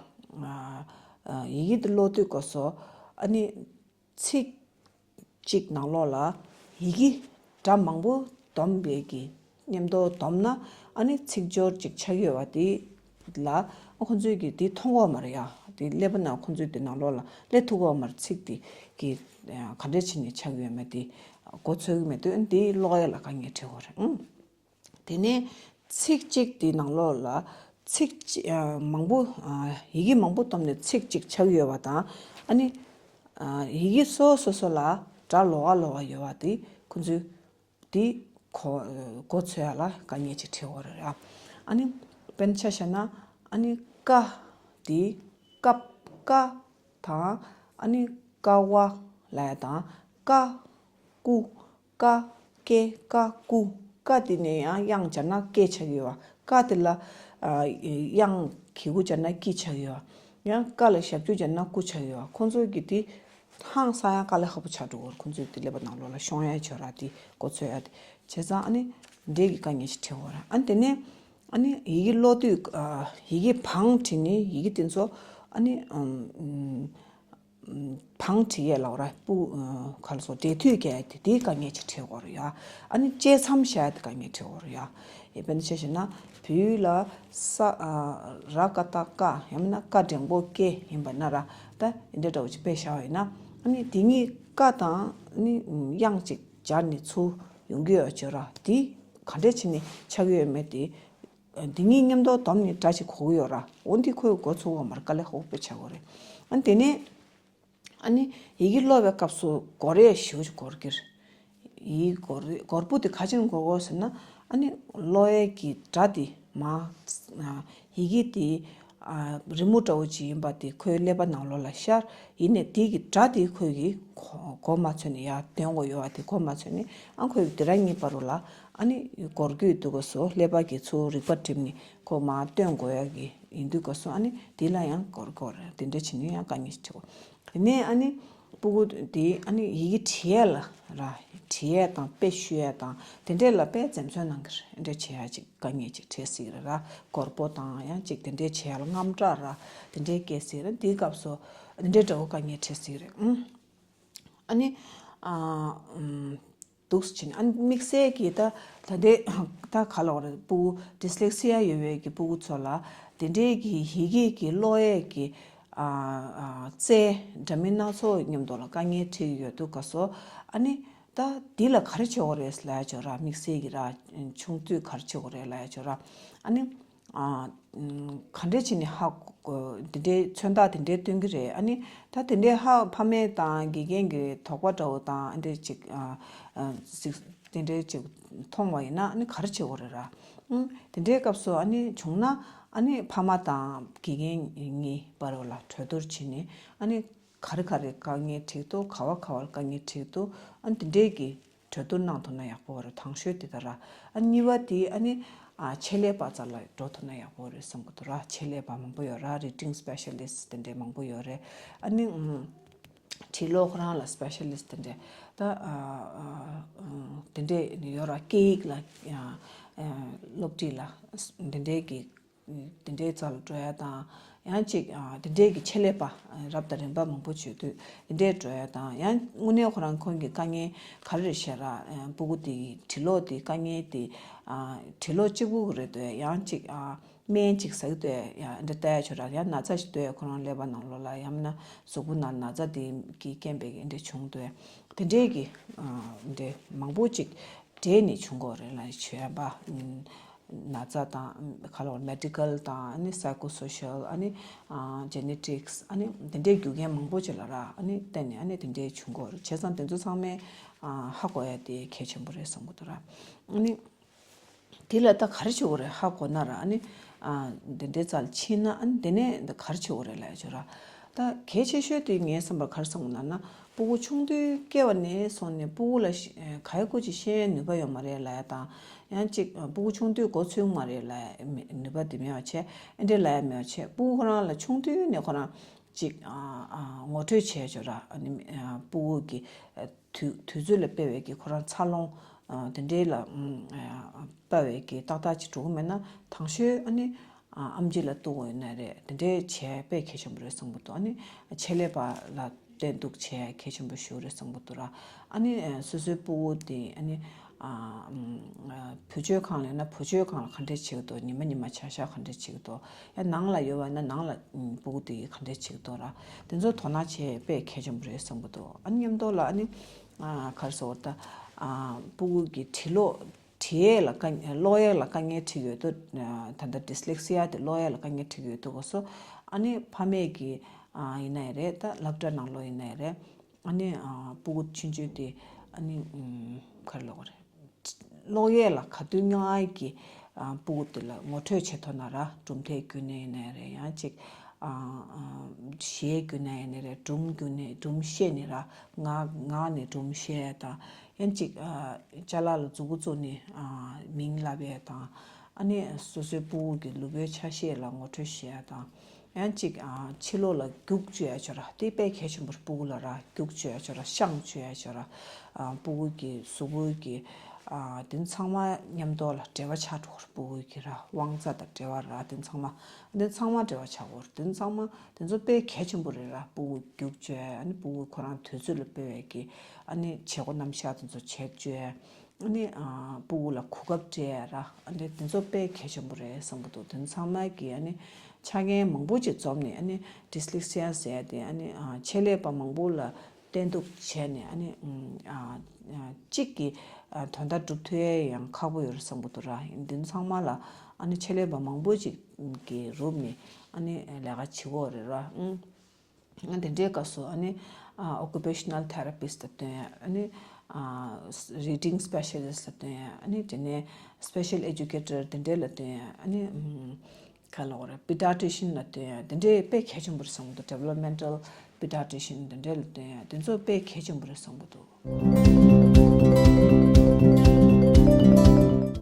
ཡི་གེ་དེ་ཀློག་དུས་སྐབས་སུ་ཨ་ནི་ཚིག་གཅིག་ནང་ལོགས་ལ་ཡི་གེ་སྒྲ་མང་པོ་བསྡོམས་པའི་གི་མཉམ་དུ་བསྡོམས་ན་ཨ་ནི་ཚིག་སྦྱོར་གཅིག་ཆགས་ཡོད་པ་དེ་ལ་ཨ་ཁོང་ཚོས་ཀྱི་དེ་མཐོང་གི་ཡོད་མ་རེད་ཡ། དེ་ཀླད་པ་ནང་ཁོང་ཚོས་དེ་ནང་ལོགས་ལ་སླེབས་ཐུབ་ཀྱི་ཡོད་མ་རེད། ཚིག་དེ་གི་ག་འདྲས་བྱས་ནས་ཆགས་ཡོད་མེད་དེ་མགོ་ཚོད་ཀྱི་མེད་དུས་དེ་ཀློག་ཡས་ལ་དཀའ་ངལ་འཕྲད་ཀྱི་ཡོད་རེད། ཨང་། དེ་ནས་ཚིག་གཅིག་དེ་ནང་ལོགས་ལ་ཚིག་གཅིག་ཨ་མང་པོ་ཨ་ཡི་གེ་མང་པོ་བསྡོམས་ནས་ཚིག་གཅིག་ཆགས་ཡོད་པ་དང་། ཨ་ནི་ཨ་ཡི་གེ་སོ་སོ་སོ་ལ་སྒྲ་ལོགས་ཀ་ལོགས་ཀ་ཡོད་པ་དེ་ཁོང་ཚོས་དེ་གོ་མགོ་ཚོད་ཡ་ལ་དཀའ་ངལ་ཅིག་འཕྲད་ཀྱི་ཡོད་རེད་ཨ། ཨ་ནི་དཔེར་ན་ཆ་བཞག་ན་ཨ་ནི་ཀ་དེ་ཀ་ཀ་དང་ཨ་ནི་ཀ་བ་ལབ་ཡ་དང་ཀ་ཀུ། ཀ་ཀེ་ཀ་ཀུ། ཀ་དེ་ནས་ཡང་དབྱངས་སྦྱར་ན་ཀེ་ཆགས་ཀྱི་ཡོད་པ། ཀ་དེ་ལ་ཨ་དབྱངས་གི་གུ་སྦྱར་ན་ཀི་ཆགས་ཀྱི་ཡོད་པ། ཡང་ཀ་ལ་ཞབས་ཀྱུ་སྦྱར་ན་ཀུ་ཆགས་ཀྱི་ཡོད་པ། ཁོང་ཚོ་གི་དེ་ཧང་སང་ཡང་དཀའ་ལས་ཁག་པོ་ཆགས་འགྲོ་གི་ཡོད་རེད། ཁོང་ཚོའི་དེ་ཀླད་པ་ནང་ལོགས་ལ་ཤོང་ཡ་བྱོས་ར་དེ་མགོ་ཚོད་ཡ་དེ་བྱས་ཙང་ཨ་ནི་འདྲེ་གི་དཀའ་ངལ་ཞིག་འཕྲད་ཀྱི་ཡོད་རེད། ཨ་ནི་དེ་ནས་ཨ་ནི་ཡི་གེ་ཀློག་དུས་ཨ་ཡི་གེ་བང་བྲིས་ནས་ཡི་གེ་དེ་ཚོ་ཨ་ནི་ཨམ། བང་བྲིས་ཡས་ལབ་ར་སྤུ་ག་ལ་སོགས་འབྲེལ་མཐུད་རྒྱག་ཡས་དེ་དེའི་དཀའ་ངལ་ཅིག་འཕྲད་ཀྱི་ཡོད་རེད་ཡ། ཨ་ནི་བཅད་མཚམས་བཞག་ཡས་དེ་དཀའ་ངལ་འཕྲད་ཀྱི་ཡོད་རེད་ཡ། དཔེར་ན་ཆ་བཞག་ན་བོད་ཡིག་ལ་ས་ཨ་ར་ཀ་ཏ་ཀ་ཡང་མིན་ན་ཀ་འགྲེང་བུ་ཀེ་ཡིན་པ་ན་ར་ད་འདི་འདྲ་འདྲ་བོ་ཅིག་དཔེ་བཞག་པ་ཡིན་ན། ཨ་ནི་དེ་གཉིས་ཀ་དང་ཨ་ནི་དབྱངས་ཅིག་སྦྱར་ནས་ཚུར་ཡོང་གི་ཡོད་ཅོ་ར་དེ་ག་འདྲས་བྱས་ནས་ཆགས་ཀྱི་ཡོད་མེད་དེ། འདི་གཉིས་མཉམ་དུ་བསྡོམས་ནས་སྒྲ་ཞིག་གོ་གི་ཡོད་ར། འོ་འདི་ཁོའི་མགོ་ཚོད་ཀྱི་ཡོད་མ་རེད། དཀའ་ལས་ཁག་པོ་དཔེ་ཆགས་ཀྱི་ཡོད་རེད། ཨ་ནི་དེ་ནས་ཨ་ནི་ཡི་གེ་ཀློག་པའི་སྐབས་སུ་སྒོར་ཡས་ཞེ་པོ་ཅིག་སྒོར་གྱི་རེད། ཡི་གེ་སྒོར་སྒོར་པོ་དེ་ག་ཅིག་ནས་སྒོར་གྱི་ཡོད་ཟེར་ན། ཨ་ནི་ཀློག་ཡས་ཀྱི་སྒྲ་དེ་མ་ཡི་གེ་དེ་རི་མོ་འདྲ་བོ་ཅིག་ཡིན་པ་དེ་ཁོའི་ཀླད་པ་ནང་ལོགས་ལ་ཤར། ཡིན་ནའི་དེ་གི་སྒྲ་དེ་ཁོས་ཀྱིས་གོ་མ་ཚོད་ནས་ཡར་འདོན་དགོས་ཡོད་པ་དེ་གོ་མ་ཚོད་ནས། ཨ་ཁོས་དེ་རང་གཉིས་བར་དུ་ལ་ཨ་ནི་སྒོར་གྱི་འདུག་ག་སོ། ཀླད་པ་གི་ཚུར་རིག་པ་བསྒྲིམས་ནས་ཁོ་མར་སྟོན་དགོས་ཡ་གི་ཡིན་དུས་ག་སོ། ཨ་ནི་དེ་ལ་ཡང་སྒོར་སྒོར་དེ་འདྲ་བྱེད་ནས་ཡང་དཀའ་ངལ་ཞིག་འཕྲད་ཀྱི་ཡོད། དེ་ནས་ཨ་ནི་སྤུ་གུ་དེ་ཨ་ནི་ཡི་གེ་བྲིས་ཡས་ལ་ར་བྲིས་ཡས་དང་དཔེ་བཤུ་ཡས་དང་དེ་འདྲས་ལ་དཔེ་འཛེམ་ཟོན་གནང་གི་རེད། འདྲ་བྱེད་ཡ་ཅིག་དཀའ་ངལ་ཅིག་འཕྲད་སྲིད་ཀྱི་རེད་ར། སྒོར་པོ་དང་ཡང་ཅིག་དེ་འདྲས་བྱེད་ཡ་ལ་དངངས་སྐྲག་ར་དེ་འདྲས་སྐྱེ་སྲིད་ར། དེའི་སྐབས་སུ་དེ་འདྲས་འདྲ་བོ་དཀའ་ངལ་འཕྲད་སྲིད་ཀྱི་རེད། ཨུམ། ཨ་ནི་ཨ་ཨུམ། འདུག་སེ་བྱས་ནས་ཨ་ནི་དམིགས་བསལ་གྱི་ད་ད་ལྟའི་ད་ག་ལབ་དགོས་རེད། སྤུ་གུ་ཌིས་ལེག་སི་ཡ་ཡོད་པའི་གི་སྤུ་གུ་ཚོ་ལ་དེ་འདྲའི་གི་ཡི་གེ་གི་ཀློག་ཡས་ཀྱི་ཨ་ཨ་རྩལ་འདྲ་མིན་སྣ་ཚོགས་མཉམ་དུ་ལ་དཀའ་ངལ་འཕྲད་ཀྱི་ཡོད་དུས་ག་སོ། ཨ་ནི་ད་འདི་ལ་ག་རེ་བྱེད་དགོས་རེད་ལབ་ཡ་ཅིག་ཡོད་ར། དམིགས་བསལ་གྱི་ར་ཆུང་དུས་ག་རེ་བྱེད་དགོས་རེད་ལབ་ཡ་ཅིག་ཡོད་ར། ཨ་ནི། ཨ་ཨམ། ག་འདྲས་བྱས་ནས་ཧ་གོ་འདི་འདྲའི་མཚོན་རྟགས་དེ་འདྲའི་སྟོན་གྱི་རེད། ཨ་ནི་ད་དེ་འདྲའི་ཧ་ཕ་མས་དང་དགེ་རྒན་གྱི་དོགས་པ་འདྲ་བོ་དང་ཨ་འདྲས་ཅིག་ཨ་ཨ་ཅིག་དེ་འདྲའི་ཅིག་མཐོང་བ་ཡིན་ན་ཨ་ནི་ག་རེ་བྱེད་དགོས་རེད་ར། ཨུམ། དེ་འདྲའི་སྐབས་སུ་ཨ་ནི་བྱུང་ན་ཨ་ནི་ཕ་མ་དང་དགེ་རྒན་གཉིས་བར་ལ་གྲོས་བསྡུར་བྱས་ནས་ཨ་ནི་ག་རེ་ག་རེ་དཀའ་ངལ་འཕྲད་འདུག་ག་བ་ག་བར་དཀའ་ངལ་འཕྲད་འདུག་ཨ་ནི་དེ་འདྲའི་གི་གྲོས་བསྡུར་གནང་ཐུབ་ན་ཡག་པོ་རེད། དང་ཤོས་དེ་ལྟར། ཨ་གཉིས་པ་དེ་ཨ་ནི་ཨ་ཆེད་ལས་པ་རྩ་ལ་འགྲོ་ཐུབ་ན་ཡག་པོ་རེད་བསམ་གྱི་འདུག་ར། ཆེད་ལས་པ་མང་པོ་ཡོད་ར། རི་ཌིང་སི་པེ་ཤ་ལི་སི་ཊི་དེ་འདྲས་མང་པོ་ཡོད་རེད། ཨ་ནི་ཨུམ། འབྲི་ཀློག་ཁོ་རང་ལ་སི་པེ་ཤ་ལི་སི་ཊི་དེ་འདྲས་ད་ཨ་ཨ་ཨུམ་དེ་འདྲས་ཡོད་ར། སྐད་ཡིག་ལ་ཨ་ཨ་སློབ་ཁྲིད་ལ་དེ་འདྲས་ཀྱི་དེ་འདྲའི་རྩ་ལ་འགྲོ་ཡ་དང་། ཡང་ཅིག་ཨ་དེ་འདྲའི་གི་ཆེད་ལས་པ་ཨ་རབ་དང་རིམ་པ་མང་པོ་བྱེད་དུས་དེ་འདྲའི་འགྲོ་ཡ་དང་། ཡང་དངོས་གནས་ཁོ་རང་ཁོང་གི་དཀའ་ངལ་ག་རེ་རེད་ཤེས་ར། ཨ་སྤུ་གུ་དེ་གི་འབྲི་ཀློག་དེ་དཀའ་ངལ་དེ་ཨ་འབྲི་ཀློག་གཅིག་པུ་གི་རེད་འདུག་ཡང་ཅིག་ཨ་སྨན་ཅིག་ཟ་གི་འདུག་ཡ་འདྲ་ལྟ་ཡ་ཆོ་ར། ཡང་ན་ཚ་ཞིག་འདུག་ཁོ་རང་ཀླད་པ་ནང་ལོགས་ལ་ཡང་མིན་ན་གཟུགས་པོ་ནང་ན་ཚ་དེ་གི་རྐྱེན་པས་འདྲ་བྱུང་འདུག་དེ་འདྲའི་གི་ཨ་འདྲ་མང་པོ་ཅིག་འདྲེས་ནས་བྱུང་གི་ཡོད་རེད་ལབ་བྱས་པ། ན་ཚ་དང་ག་ལབ་དགོས་རེད། མེ་ཌི་ཀལ་དང་ཨ་ནི་སའི་ཀོ་སོ་ཤལ། ཨ་ནི་ཨ་ཇེ་ནེ་ཊིག་སི། ཨ་ནི་དེ་འདྲའི་རྒྱུ་རྐྱེན་མང་པོ་ཅིག་ལ་ར། ཨ་ནི་བརྟེན་ནས་ཨ་ནི་དེ་འདྲའི་བྱུང་གི་ཡོད་རེད། བྱས་ཙང་དེ་ཚོ་ཚང་མས་ཨ་ཧ་གོ་ཡ་དེ་གལ་ཆེན་པོ་རེད་བསམ་གྱི་འདུག་ར། ཨ་ནི་དེ་ལ་ད་ག་རེ་བྱེད་དགོས་རེད། ཧ་གོ་ན་ར། ཨ་ནི་ཨ་དེ་འདྲའི་རྩ་ལ་ཕྱིན་ན་ཨ་ནི་དེ་ནས་ད་ག་རེ་བྱེད་དགོས་རེད་ལབ་ཡ་ཅིག་ཡོད་ར། ད་གལ་ཆེ་ཤོས་དེ་ངའི་བསམ་པར་ག་རེ་བསམ་གྱི་འདུག་ན། སྤུ་གུ་ཆུང་དུས་སྐྱེ་བ་ནས་བཟུང་ནས་སྤུ་གུ་ལ་ཤ་ཨ་ག་ཡི་གུ་ཅིག་ཤེས་ཡའི་ནུས་པ་ཡོད་མ་རེད་ལབ་ཡ་དང་། ཡང་ཅིག་ཨ་སྤུ་གུ་ཆུང་དུས་མགོ་ཚོས་མ་རེད་ལབ་ཡ་མེད། ནུས་པ་དེ་མེད་པ་བྱས། ཨེ་འདྲས་ལབ་ཡ་མེད་པ་བྱས། སྤུ་གུ་ཁོ་རང་ལ་ཆུང་དུས་ནས་ཁོ་རང་ཅིག་ཨ་ཨ་ངོ་སྤྲོད་བྱས་ཆོག་ར། ཨ་ནི་ཨ་སྤུ་གུ་གི་ཨ་དུས་དུས་ཚོད་ལ་དཔག་པའི་གི་ཁོ་རང་འཚར་ལོངས་ཨ་དེ་འདྲས་ལ་ཨ་དཔག་པའི་གི་ཏག་ཏག་ཅིག་འགྲོ་གི་མེད་ན་དང་ཤོས་ཨ་ནི། ཨ་ཨེམ་ཆི་ལ་གཏུག་དགོས་ཡོད་ན་རེད། དེ་འདྲའི་བྱས་པས་གལ་ཆེན་པོ་རེད་བསམ་གྱི་འདུག་ཨ་ནི་ཆེད་ལས་པ་ལ་བསྟེན་གཏུག་བྱས་གལ་ཆེན་པོ་ཞིག་རེད་བསམ་གྱི་འདུག་ར། ཨ་ནི་ཨ་སོ་སོའི་སྤུ་གུ་དེ་ཨ་ནི་ ཨ་ཨམ་ཨ་བུ་བཅོལ་ཁང་ལ་ཡོད་ན་བུ་བཅོལ་ཁང་ལ་ག་འདྲས་བྱེད་ཀྱི་འདུག་ཉི་མ་ཉི་མ་བྱ་གཞག་ག་འདྲས་བྱེད་ཀྱི་འདུག་ཡང་ནང་ལ་ཡོད་པ་ན་ནང་ལ་ཨམ་སྤུ་གུ་དེ་ག་འདྲས་བྱེད་ཀྱི་འདུག་ར། དེ་ཚོ་དོ་སྣང་བྱེད་དཔེ་གལ་ཆེན་པོ་རེད་བསམ་གྱི་འདུག་ཨ་ནི་མཉམ་དུ་ལ་ཨ་ནི་ཨ་ག་རེ་ཟེར་དགོས་རེད་ད། ཨ་སྤུ་གུ་གི་འབྲི་ཀློག་འབྲི་ཡས་ལ་དཀའ་ཀློག་ཡས་ལ་དཀའ་ངལ་འཕྲད་ཀྱི་ཡོད་དུས། ད་ལྟ་ཌིས་ལེག་སི་ཡ་དེ་ཀློག་ཡས་ལ་དཀའ་ངལ་འཕྲད་ཀྱི་ཡོད་དུས་སྐབས་སུ། ཨ་ནི་ཕ་མས་ཀྱིས་ཨ་ཡིན་ན་ཡང་རེད། ད་སློབ་གྲྭ་ནང་ལོགས་ཡིན་ན་ཡང་རེད། ཨ་ནི་ཨ་སྤུ་གུ་ཆུང་ཆུང་དེ་ཨ་ནི་ཨམ་ག་རེ་ལབ་དགོས་རེད། ཀློག་ཡས་ལ་ག་དུས་སློབ་ཡས་ཀྱི་ཨ་སྤུ་གུ་དེ་ལ་ངོ་སྤྲོད་བྱེད་ཐུབ་ན་ར། གྲུབ་མཐའི་བརྒྱུད་ནས་ཡིན་ན་ཡང་རེད། ཡང་ཅིག་ཨ་ཨ་གཞས་བརྒྱུད་ནས་ཡིན་ན་རེད། སྒྲུང་བརྒྱུད་ནས་སྒྲུང་བཤད་ནས་ར། ངག་ངག་ནས་སྒྲུང་བཤད་ཡས་དང་། ཡང་ཅིག་ཨ་ཅ་ལག་ལ་མཛུབ་གུ་བཙུགས་ནས་ཨ་མིང་ལབ་ཡས་དང་། ཨ་ནི་སོ་སོའི་སྤུ་གུ་གི་ལུས་པོའི་ཆ་ཤས་ལ་ངོ་སྤྲོད་བྱེད་ཡས་དང་། ཡང་ཅིག་ཨ་ཕྱི་ལོགས་ལ་རྒྱུགས་བཅུག་ཡས་ཅིག་ར། དེ་དཔེ་གལ་ཆེན་པོ་རེད། སྤུ་གུ་ལ་ར་རྒྱུགས་བཅུག་ཡས་ཅིག་ར། བཤང་བཅུག་ཡས་ཅིག་ར། ཨ་སྤུ་གུ་གི་གཟུགས་པོ་གི་ཨ་དེ་ཚང་མ་མཉམ་དུ་ལ་འབྲེལ་བ་ཆགས་འགྲོ་གི་རེད། སྤུ་གུ་གི་ར་དབང་རྩ་དང་འབྲེལ་བ་ར། དེ་ཚང་མ་དེ་ཚང་མ་འབྲེལ་བ་ཆགས་ཀྱི་རེད། དེ་ཚང་མ་དེ་ཚོ་དཔེ་གལ་ཆེན་པོ་རེད་ར། སྤུ་གུ་རྒྱུགས་བཅུག་ཡས། ཨ་ནི་སྤུ་གུ་ཁོ་རང་དུས་ཚོད་ལ་དཔག་པའི་གི་ཨ་ནི་བྱེད་སྒོ་རྣམ་གཞག་དེ་ཚོ་བྱེད་བཅུག་ཡས། ཨ་ནི་ཨ་སྤུ་གུ་ལ་གོ་སྐབས་སྤྲད་ཡས་ར། ཨ་ནི་དེ་ཚོ་དཔེ་གལ་ཆེན་པོ་རེད་བསམ་གྱི་འདུག་དེ་ཚང་མ་གི་ཨ་ནི་ཆ་རྐྱེན་མང་པོ་ཅིག་འཛོམས་ནས། ཨ་ནི་ཌིས་ལེག་སི་ཡ་ཟེར་ཡས་དེ་ཨ་ནི་ཨ་ཆེད་ལས་པ་མང་པོ་ལ་བསྟེན་གཏུགས་བྱས་ནས། ཨ་ནི་ཨ་ཨ་གཅིག་གིས་ཨ་དོན་དག་སྒྲུབ་ཐུབ་ཡས་ཡང་ཁག་པོ་ཡོད་རེད་བསམ་གྱི་འདུག་ར། དེ་ཚང་མ་ལ་ཨ་ནི་ཆེད་ལས་པ་མང་པོ་ཅིག་གི་རུབ་ནས་ཨ་ནི་ལས་ཀ་བྱེད་དགོས་རེད་ར། ཨང་། དེ་འདྲའི་སྐབས་སུ་ཨ་ནི་ཨ་ཨོ་ཀུ་པེ་ཤ་ནལ་ཐེ་ར་པིསི་ཊི་ལ་བསྟེན་ཡས། ཨ་ནི་ཨ་རི་ཌིང་སི་པེ་ཤ་ལི་སི་ཊི་ལ་བསྟེན་ཡས། ཨ་ནི་དེ་ནས་སི་པེ་ཤལ་ཨེ་ཌུ་ཀེ་ཊར་དེ་འདྲའི་ལ་བསྟེན་ཡས། ཨ་ནི་ཨམ་ག་ལབ་དགོས་རེད། པི་ཌི་ཡ་ཊི་རི་ཤན་ལ་བསྟེན་ཡས། དེ་འདྲའི་དཔེ་གལ་ཆེན་པོ་རེད་བསམ་གྱི་འདུག་ཌི་ཝེ་ལོབ་མེན་ཊལ་པི་ཌི་ཡ་ཊི་རི་ཤན་དེ་འདྲའི་ལ་བསྟེན་ཡས། དེ་ཚོ་དཔེ་གལ་ཆེན་པོ་རེད་བསམ་གྱི་འདུག